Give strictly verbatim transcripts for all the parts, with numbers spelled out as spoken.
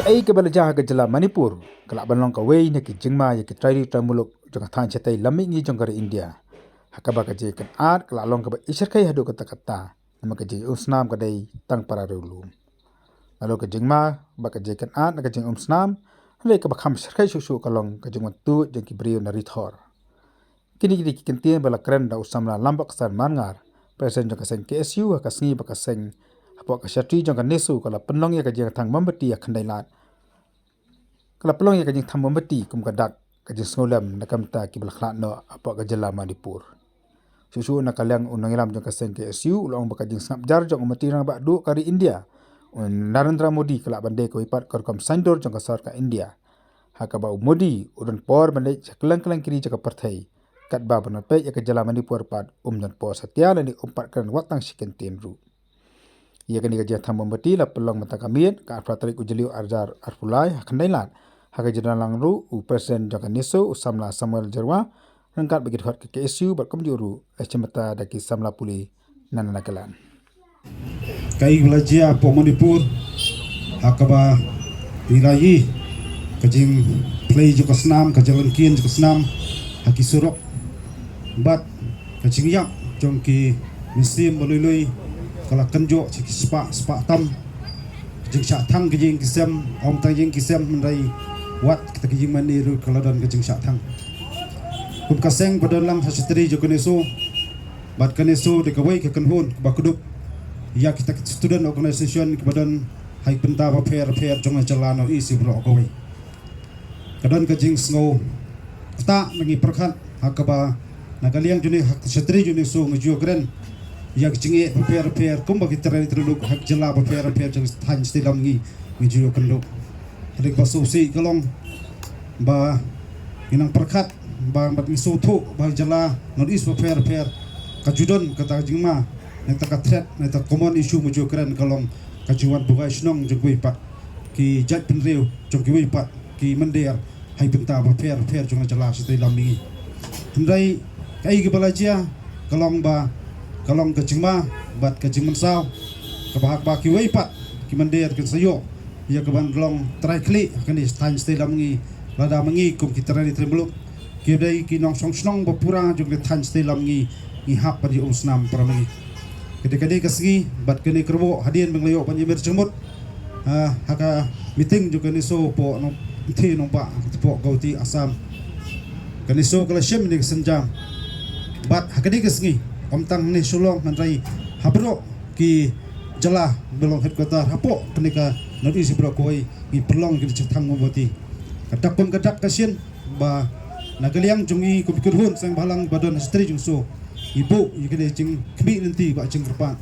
Kaei kaba la jia ha ka jylla Manipur ka lah ban long kawei na ki jingma ïa ki trai ri trai muluk jong ka thaiñ shatei lam mihngi jong ka ri India, ha kaba ka jingïakynad ka lah long kaba ishyrkhei haduh katta katta, namar ka jingïaumsnam ka dei tang para riewlum. Nalor ka jingma bad ka jingïakynad na ka jingïaumsnam, hynrei kaba kham shyrkhei shuh shuh ka long ka jingwan tuid jong ki briew na ri thor. Kine ki dei ki kyntien ba la kren da u samla Lambok San Marngar, president jong ka seng K S U, ha ka sngi ba ka seng hapoh ka shatri jong ka NESO ka la pynlong ïa ka jingthang mombati ha Khyndailad. Ka la pynlong ïa ka jingthang mombati kum ka dak ka jingsngewlem na ka bynta kiba la khlad noh hapoh ka jylla Manipur. Shuh shuh na ka liang u nongïalam jong ka seng K S U u la ong ba ka jingsngap jar jong u Myntri Rangbah Duh ka ri India, u Narendra Modi, ka lah ban dei kawei pat ka rukom saiñdur jong ka sorkar India, ha kaba u Modi u don por ban leit sha kylleng kylleng ki ri jong ka pyrthei, katba ban peit ïa ka jylla Manipur pat um don por satia lane um pat kren wat tang shi kyntien ruh. Ïa kane ka jingthang mombati la pynlong mynta ka miet, ka arphew tarik u Jylliew arhajar arphew lai ha Khyndailad, ha ka jingdon lang ruh u president jong ka NESO u samla Samuel Jyrwa, ryngkat bad ki dkhot ka K S U bad kumjuh ruh la shim bynta da ki samla pule na Nagaland. Kaei ba la jia hapoh Manipur, ha kaba ngi la ïohi ka jingphlei jong ka snam, ka jinglyngkien jong ka snam ha ki surok, bad ka jingïap jong ki mynsiem ba lui lui ka la kynjoh sha ki spah spah tam. Ka jingshah thang ka jong ki sem, ym tang jong ki sem, hynrei wat kita ki jingmane ruh ka la don ka jingshah thang. Kum ka seng ba don lang ha shatri jong ka NESO, bad ka NESO dei kawei ka kynhun ba kdup ïa kita ki student organization kiba don ha ki bynta bapher bapher jong ka jylla North East baroh kawei. Ka don ka jingsngew ktah na ngi pyrkhat, ha kaba na ka liang jong ngi ha ka shatri jong ka NESO ngi ju ïakren ïa ka jingeh bapher bapher kumba ki trai trai muluk ha ka jylla bapher bapher jong ka thaiñ shatei lam mihngi ngi ju ïakynduh. Hynrei kaba sngewsih ka long ba ngi nang pyrkhat ba, bad ngi sngewthuh ba ha ka jylla North East bapher bapher ka ju don kata ka jingma, nangta ka threat, nangta ka common issue ngi ju ïakren ka long ka jingwan buhai shnong jong kiwei pat ki jaitbynriew, jong kiwei pat ki mynder ha ki bynta bapher bapher jong ka jylla shatei lam mihngi. Hynrei kaei kaba la jia ka long ba, ka long ka jingma bad ka jingmynsaw kaba ha kaba kiwei pat ki mynder kin sa ïoh ïa ka ban long trai khlieh ha kane ka thaiñ shatei lam mihngi, lada ma ngi kum ki trai ri trai muluk, ki dei ki nongshong shnong ba pura jong ka thaiñ shatei lam mihngi, ngi hap ban ïaumsnam para ma ngi. Ka dei kane ka sngi bad kane ka rubber hadien ba ngi la ïoh ban ïamir jingmut, ah, ha ka meeting jong ka NESO hapoh Nongthymmai Nongbah hapoh Guwahati, Assam. Ka NESO ka la shim ïa kane ka sienjam. Bad ha kane ka sngi, ym tang hangne Shillong hynrei ha baroh ki jylla ba long headquarter hapoh kane ka North East baroh kawei ngi pynlong ïa kane ka jingthang mombati. Ka dak kum ka dak ka shin ba na ka liang jong ngi kum ki kynhun seng bhalang ba don ha shatri jong ka NESO, ngi buh ïa kane ka jingkhmih lynti bad jingkyrpad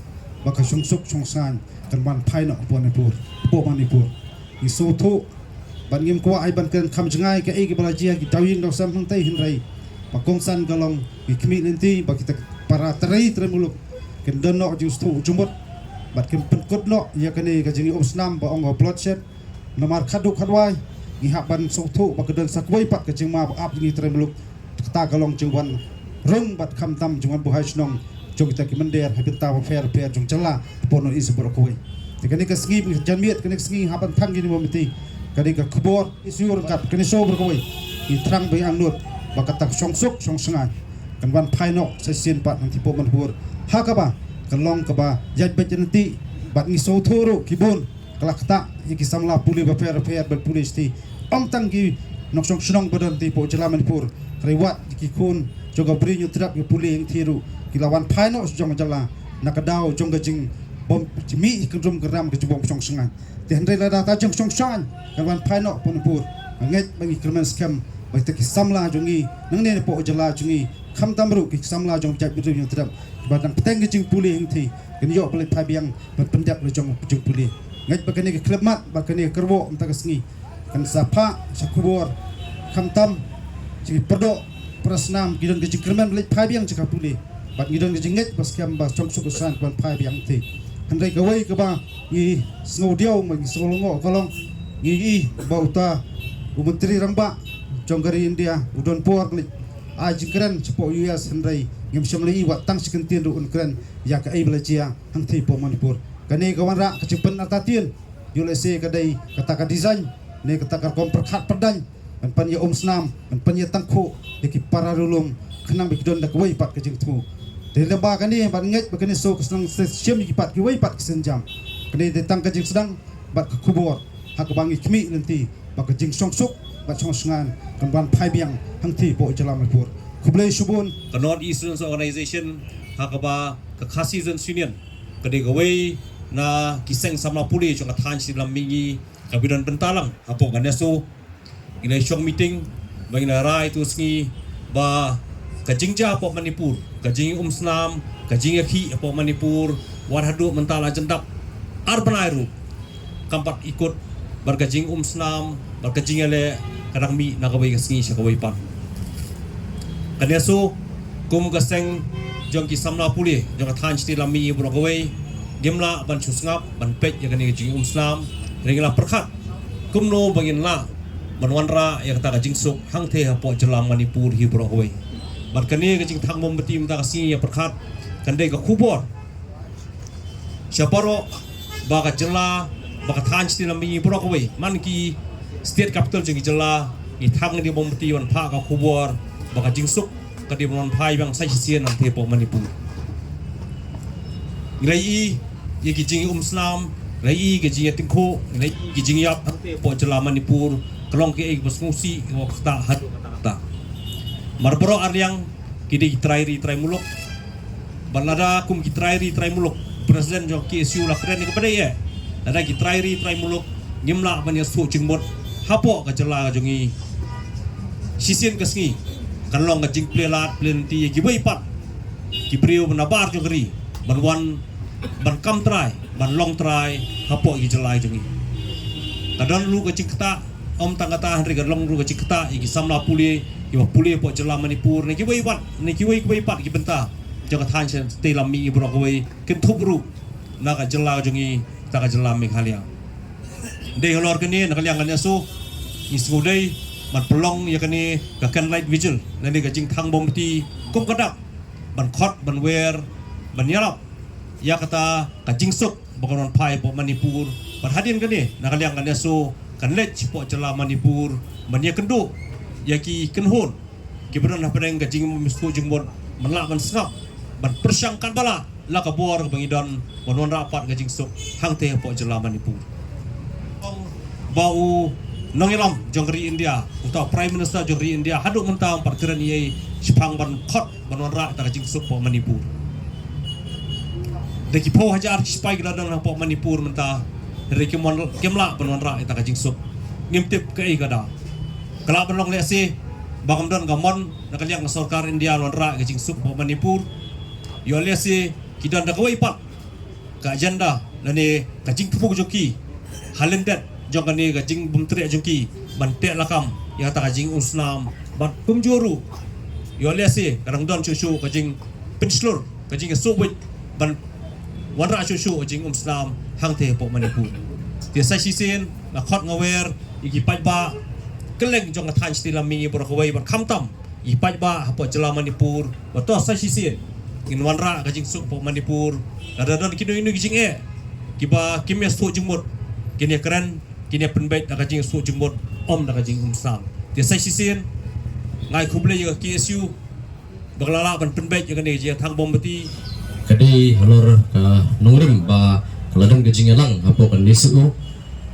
ba ka shongsuk shongsaiñ kan wan phai noh hapoh Manipur, hapoh Manipur. Ngi sngewthuh bad ngim kwah ai ban kren kham jngai kaei kaba la jia ha ki daw ïing daw sem hangtei, hynrei ba kongsan ka long ngi khmih lynti ba kita para trai trai muluk kin don noh jingsngewthuh jingmut bad kin pynkut noh ïa kane ka jingïaumsnam ba ong ka bloodshed. Namar khatduh khatwai ngi hap ban sngewthuh ba ka don sa kawei pat ka jingma ba ap ïa ngi trai muluk, kata ka long jingwan rung bad khamtam jingwan buhai shnong jong kita ki mynder ha ki bynta bapher bapher jong ka jylla hapoh North East baroh kawei. Te kane ka sngi, janmiet kane ka sngi hap ban thang ïa kane ka mombati, kane ka khubor ïa shu ryngkat ka NESO baroh kawei. Ngi thrang ba ngi angnud ba kata ka shongsuk shongsaiñ kan wan phai noh sa shisien pat na ka thaiñ hapoh Manipur, ha kaba ka long kaba ïaid beit ïaid lynti. Bad ngi sngewthuh ruh ki bun ka la ktah ïa ki samla pule bapher bapher bad pule shatei, ym tang ki nongshong shnong ba don hangtei hapoh jylla Manipur, hynrei wat ki khun jong ka Bri Hynñiewtrep, ki pule hangtei ruh ki la wan phai noh sha jong ka jylla na ka daw jong ka jingbym mih kynrum kynram, ka jingbym shong shngaiñ. Te hynrei lada kata ka jingshong shngaiñ kan wan phai noh hapoh Manipur, nga ngeit ba ngi kyrmen skhem ba kita ki samla jong ngi nangne hapoh jylla jong ngi, khamtam ruh ki samla jong ka jaitbynriew Hynñiewtrep, ba dang bteng ka jingpule hangtei, kin ïoh ban leit phai biang ban pyndep la jong ka jingpule. Ngeit ba kane ka khyllipmat bad kane ka kyrwoh mynta ka sngi kan sa phah sha khubor, khamtam sha ki pyrdoh para snam, ki don ka jingkyrmen ban leit phai biang sha ka pule. Bad ngi don ka jingngeit ba skhem ba shongsuk shongsaiñ kan phai biang hangtei. Hynrei kawei kaba ngi sngewdiaw, ngi sngewlyngngoh ka long, ngi i ba uta u Myntri Rangbah jong ka ri India u don por leit ai jingkren shapoh U S, hynrei ngim shym la i wat tang shi kyntien ruh un kren ïa kaei ba la jia hangtei hapoh Manipur. Kane ka wanrah ka jingpynartatien Ïoh lehse ka dei kata ka design ne kata ka rukom pyrkhat pyrdaiñ ban pynïa umsnam, ban pynïa tyngkhuh ïa ki para ri lum khnang ba ki don da kawei pat ka jingthmu. Te lem bad kane, bad ngeit ba kane shu ka sdang shisien ïa ki pat, kiwei pat ki sienjam. Kane dei tang ka jingsdang bad ka khubor ha kaba ngi khmih lynti ba ka jingshongsuk bad shongshngaiñ kan wan phai biang hangtei hapoh jylla Manipur. Khublei shibun. Ka North East Students Organization ha kaba ka Khasi Students Union ka dei kawei na ki seng samla pule jong ka thaiñ Sri Lam Mihngi ka bym don bynta lang hapoh ka NESO. Ngi la shong meeting ba ngi la rai tu sngi ba ka jingjia hapoh Manipur, ka jingumsnam, ka jingïakhih hapoh Manipur, wat haduh mynta la jan dap ar bnai ruh kam pat ikut, bad ka jingumsnam bad ka jingïaleh ka dang mih na kawei ka sngi sha kawei pat. Ka NESO kum ka seng jong ki samla pule jong ka thaiñ Sri Lam Mihngi baroh kawei, ngim lah ban shu sngap ban peit ïa kane ka jingumsnam. Hynrei ngi la pyrkhat kumno ba ngin lah ban wanrah ïa kata ka jingsuk hangtei hapoh jylla Manipur hi baroh kawei. Bad kane ka jingthang mombati mynta ka sngi ïa pyrkhat kan dei ka khubor sha baroh ba ka jylla, ba ka thaiñ Sri Lam Mihngi baroh kawei, man ki state capital jong ki jylla, ngi thang ïa ka mombati ban phah ka khubor ba ka jingsuk ka dei ban wan phai biang sa shisien hangtei hapoh Manipur. Ngi la ïohi ïa ki jingumsnam, ngi la ïohi ki jingïatyngkhuh, ngi la ïohi ki jingïap hangtei hapoh jylla Manipur, ka long kaei kaba sngewsih, kaba ktah haduh katta katta. Namar baroh arliang ki dei ki trai ri trai muluk. Bad lada kum ki trai ri trai muluk, president jong K S U la kren ïa kaba dei eh, lada ki trai ri trai muluk ngim lah ban ïasuk jingmut hapoh ka jylla ka jong ngi shisien ka sngi, kan long ka jingplie lad plie lynti ïa kiwei pat ki briew nabar jong ka ri ban wan ban kam trai, ban long trai hapoh ki jylla jong ngi. Ka don ruh ka jingktah, ym tang kata hynrei ka long ruh ka jingktah ïa ki samla pule kiba pule hapoh jylla Manipur ne kiwei pat, ne kiwei kiwei pat ki bynta jong ka thaiñ Sri Lam Mihngi baroh kawei, kynthup ruh na ka jylla jong ngi, kata ka jylla Meghalaya. Dei halor kane, na ka liang ka NESO ngi sngewdei ban pynlong ïa kane ka candlelight vigil lane ka jingthang mombati kum ka dak ban khot, ban wer, ban ïarap ïa kata ka jingsuk ba kan wan phai hapoh Manipur. Bad hadien kane, na ka liang ka NESO kan leit hapoh jylla Manipur ban ïakynduh ïa ki kynhun kiba don hapdeng ka jingmih suk jingmut ban lah ban sngap, ban pyrshang katba lah la ka bor kaba ngi don ban wanrah pat ka jingsuk hangtei hapoh jylla Manipur. Ba u nongïalam jong ka ri India, uta u Prime Minister jong ka ri India, haduh mynta um pat kren ei ei shaphang ban khot ban wanrah ïa kata ka jingsuk hapoh Manipur. Da ki phew hajar ki sipai ki la don hapoh Manipur mynta, hynrei kim wan, kim lah ban wanrah ïa kata ka jingsuk. Ngim tip kaei ka daw. Ka lah ban long lehse ba kam don ka mon na ka liang ka sorkar India wanrah ïa ka jingsuk hapoh Manipur. Ïoh lehse ki don da kawei pat ka agenda lane ka jingthmu jong ki ha lyndet jong kane ka jingbymtreh jong ki ban teh lakam ïa kata ka jingumsnam. Bad kumjuh ruh, ïoh lehse ka dang don shuh shuh ka jingpynshlur, ka jingïasuh buit ban wanrah shuh shuh ka jingumsnam hangtei hapoh Manipur. Te sa shisien nga khot nga wer ïa ki paidbah kylleng jong ka thaiñ Sri Lam Mihngi baroh kawei bad khamtam ïa ki paidbah hapoh jylla Manipur ba to sa shisien ngin wanrah ka jingsuk hapoh Manipur. Lada don kino kino ki jingeh kiba kim ïasuh jingmut, kin ïakren, kin ïapynbeit da ka jingsuk jingmut, ym da ka jingumsnam. Te sa shisien nga ai khublei ïa ka K S U ba ka la lah ban pynbeit ïa kane ka jingïathang mombati. Ka dei halor ka nongrim ba ka la don ka jingïalang hapoh ka NESO,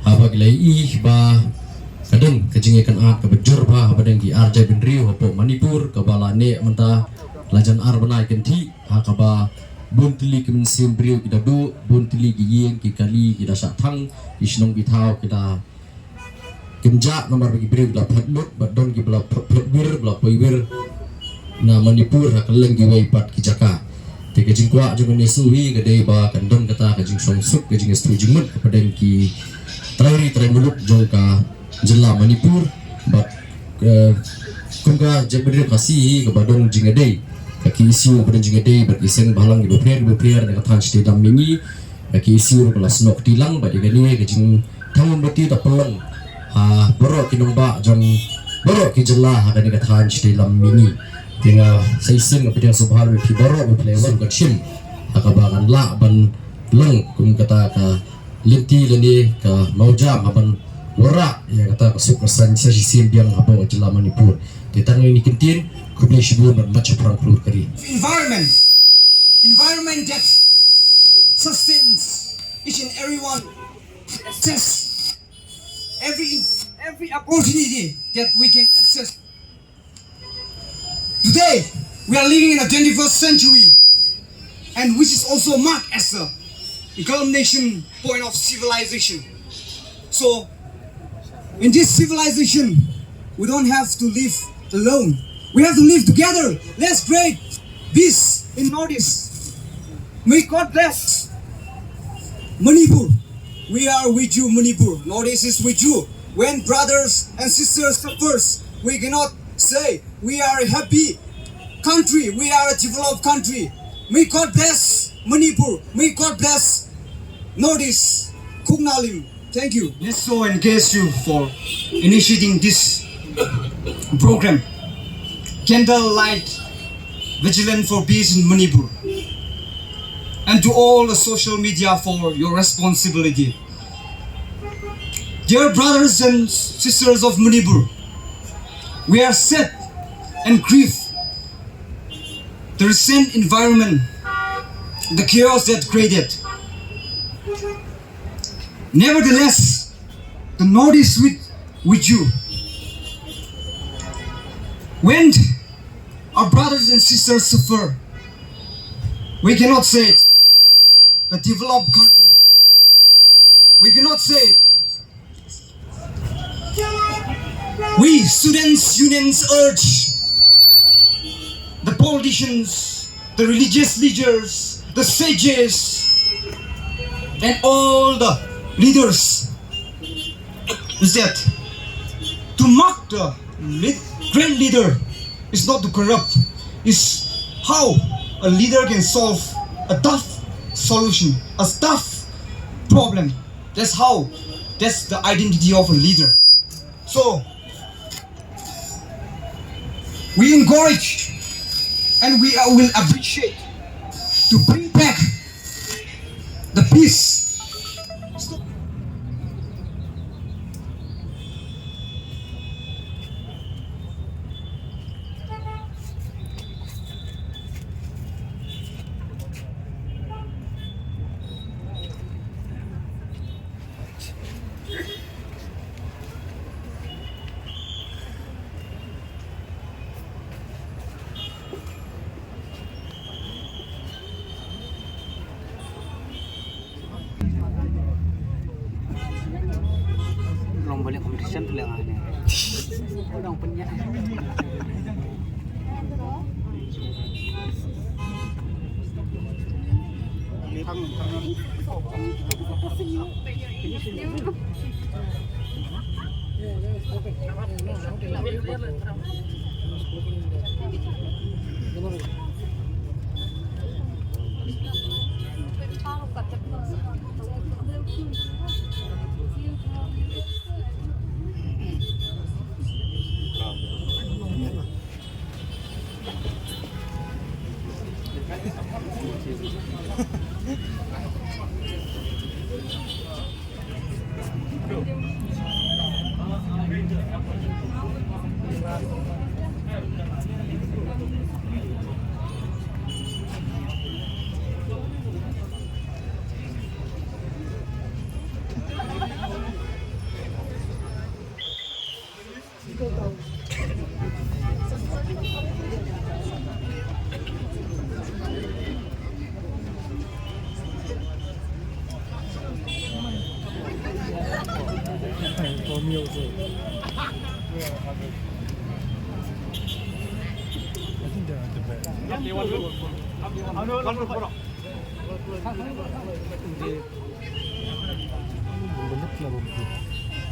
haba ki la ïohi ba ka don ka jingïakynad kaba jur bha hapdeng ki ar jaitbynriew hapoh Manipur kaba la neh mynta la jan ar bnai kynthih, ha kaba bun tylli ki mynsiem briew ki da duh, bun tylli ki ïing ki kali ki da shah thang, ki shnong ki thaw ki da kynjah namar ba ki briew ki la phet lut, bad don kiba la phet, phet wir, ba la poi wir na Manipur ha kylleng kiwei pat ki jaka. Te ka jingkwah jong ka NESO hi ka dei ba kan don kata ka jingsuk, ka jingïasuh jingmut hapdeng ki trai ri trai muluk jong ka jylla Manipur. Bad, eh, kum ka jaitbynriew Khasi hi kaba don jingïadei, ka K S U kaba don jingïadei bad ki seng bhalang kiba pher kiba pher na ka thaiñ Sri Lam Mihngi, ka K S U ruh ka la snoh kti lang bad ïa kane ka jingthang mombati da pynlong ha baroh ki nongbah jong baroh ki jylla ha kane ka thaiñ Sri Lam Mihngi. Te nga sa shisien nga pdiang sngewbha ïa phi baroh ba phi la wan, ka shim ha kaba kan lah ban long kum kata ka lynti lane ka mawjam ha ban wanrah ïa kata ka suk ka saiñ sa shisien biang hapoh ka jylla Manipur. Te tang ïa kine ki ktien, khublei shibun bad mat shaphrang khlur ka ri. Environment. Environment that sustains each and everyone to access every, every opportunity that we can access. Today, we are living in the twenty-first century, and which is also marked as a culmination point of civilization. So, in this civilization, we don't have to live alone. We have to live together. Let's create peace in Northeast. May God bless Manipur. We are with you, Manipur. Northeast is with you. When brothers and sisters suffers, we cannot say we are a happy country, we are a developed country. May God bless Manipur. May God bless Northeast. Khugnalim. Thank you. Neso and K S U for initiating this program. Candlelight Vigilance for Peace in Manipur. And to all the social media for your responsibility. Dear brothers and sisters of Manipur, we are sad and grieve the recent environment, the chaos that created. Nevertheless, the Northeast with, with you. When our brothers and sisters suffer, we cannot say it. The developed country. We cannot say it. We students unions urge the politicians, the religious leaders, the sages, and all the leaders is that to mark the lead, great leader is not to corrupt, is how a leader can solve a tough solution, a tough problem. That's how, that's the identity of a leader. So, we encourage and we uh, will appreciate to bring back the peace. Long balik competition tu lah ni. Orang penyak.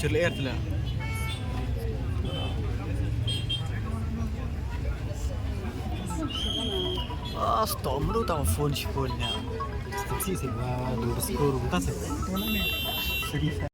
Chule er tla. Ah, stop, lu tang phone si phone nya. Si si ba du skur ta se.